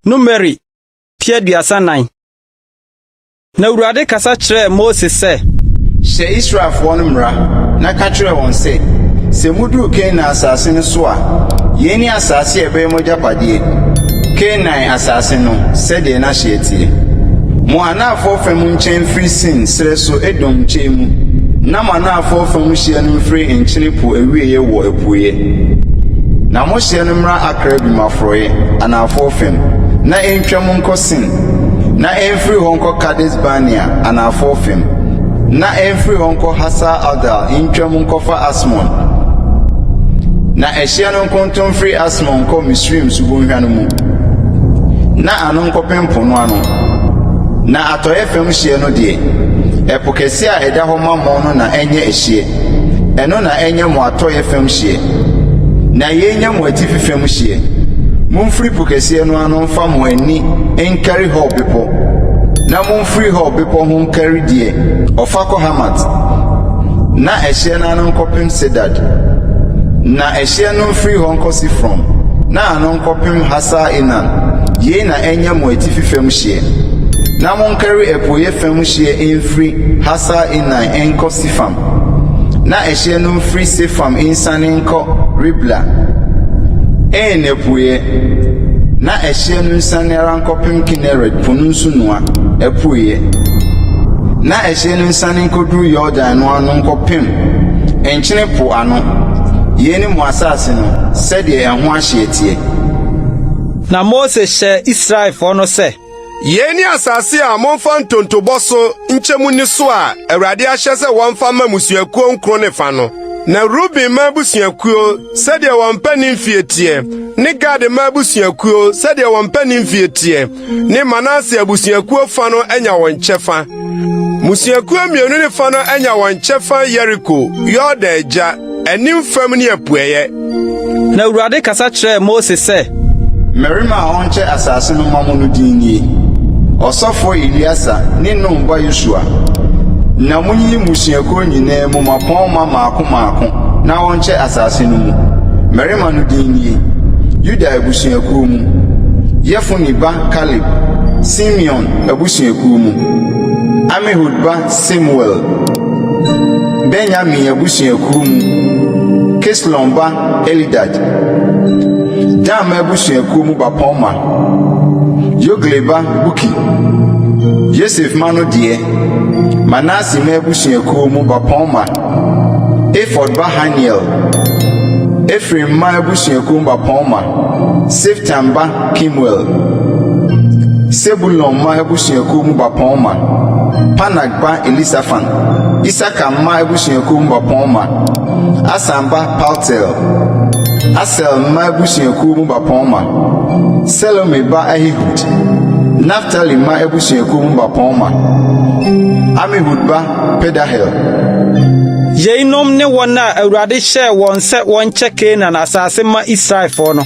Numeri ti 34. Na Awurade kasa kyerɛɛ Mose sɛ, Hyɛ Israelfoɔ no mmara na ka kyerɛ wɔn sɛ, 'Sɛ muduru Kanaan asase no so a, yei ne asase a ɛbɛyɛ mo agyapadeɛ, Kanaan asase no, sɛdeɛ n'ahyeɛ teɛ. Mo anaafoɔ fam nkyɛn mfiri Sin serɛ so Edom nkyɛn mu, na mo anaafoɔ fam hyeɛ no mfiri Nkyene Po awieeɛ wɔ apueeɛ. Na mo hyeɛ no mmra Akrabim aforoeɛ, anaafoɔ fam, na ɛntwam nkɔ Sin, na ɛmfiri hɔ nkɔ Kades-Barnea, anaafoɔ fam, na ɛmfiri hɔ nkɔ Hasar-Adar ntwam nkɔfa Asmon. Na ɛhyeɛ no nkonto mfiri Asmon nkɔ Misraim subonhwa no mu, na ano nkɔpem po no ano. Na atɔeɛ fam hyeɛ no deɛ, ɛpo kɛseɛ a ɛda hɔ ma mo no na ɛnyɛ ɛhyeɛ. Ɛno na ɛnyɛ mo atɔeɛ fam hyeɛ. Na yei nyɛ mo atifi fam hyeɛ. Momfiri po kɛseɛ no ano mfa mo ani nkari Hor bepɔ, na momfiri Hor bepɔ ho nkari deɛ ɔfa kɔ Hamat, na ɛhyeɛ no ano nkɔpem Sedad. Na ɛhyeɛ no mfiri hɔ nkɔ Sifron, na ano nkɔpem Hasar-Enan. Yei na ɛnyɛ mo atifi fam hyeɛ. Na monkari apueeɛ fam hyeɛ mfiri Hasar-Enan nkɔ Sefam, na ɛhyeɛ no mfiri Sefam nsiane nkɔ Ribla, En apueeɛ, na ɛhyeɛ no nsiane ara nkɔpem Kineret po no nsunoa apueeɛ, na ɛhyeɛ no nsiane nkɔduru Yordan no ano nkɔpem Nkyene Po ano. Yei ne mo asase no, sɛdeɛ ɛho ahyeɛ teɛ. Na Mose hyɛɛ Israelfoɔ no sɛ, Yei ne asase a momfa ntontobɔ so nkyɛ mu nni so a Awurade ahyɛ sɛ wɔmfa mma mmusuakuo nkron ne fa no. Na Ruben mma abusuakuo, sɛdeɛ wɔn mpanin mfie teɛ, ne Gad mma abusuakuo, sɛdeɛ wɔn mpanin mfie teɛ, ne Manase abusuakuo fa no anya wɔn kyɛfa. Mmusuakuo mmienu ne fa no anya wɔn kyɛfa Yeriko, Yordan agya, anim fam ne apueeɛ. Na Awurade kasa kyerɛɛ Mose sɛ. Mmarima a wɔnkyɛ asase no mma mo no din nie, Ɔsɔfoɔ Eleasa ne Nun ba Yosua. Na monyiyi mmusuakuo nyinaa mu mmapɔmma mmaako mmaako na wɔnkyɛ asase no mu. Mmarima no din nie, Yuda abusuakuo mu, Yefune ba Kaleb; Simeon abusuakuo mu, Amihud ba Semuel. Benyamin abusuakuw mu, Kislon ba Elidad; Dan mma abusuakuw mu bapɔmma, Yogli ba Buki; Yosef mma no deɛ, Manase mma abusuakuw mu bapɔmma, Efod ba Haniel; Efraim mma abusuakuw mu bapɔmma, Siftan ba Kemuel; Sebulon mma abusuakuw mu bapɔmma, Parnak ba Elisafan; Isakar mma abusuakuw mu bapɔmma, Asan ba Paltiel; Aser mma abusuakuw mu bapɔmma, Selomi ba Ahihud; Naftali mma abusuakuw mu bapɔmma, Amihud ba Pedahel. Yeinom ne wɔn a Awurade hyɛɛ wɔn sɛ wɔnkyɛ Kanaan asase mma Israelfoɔ no.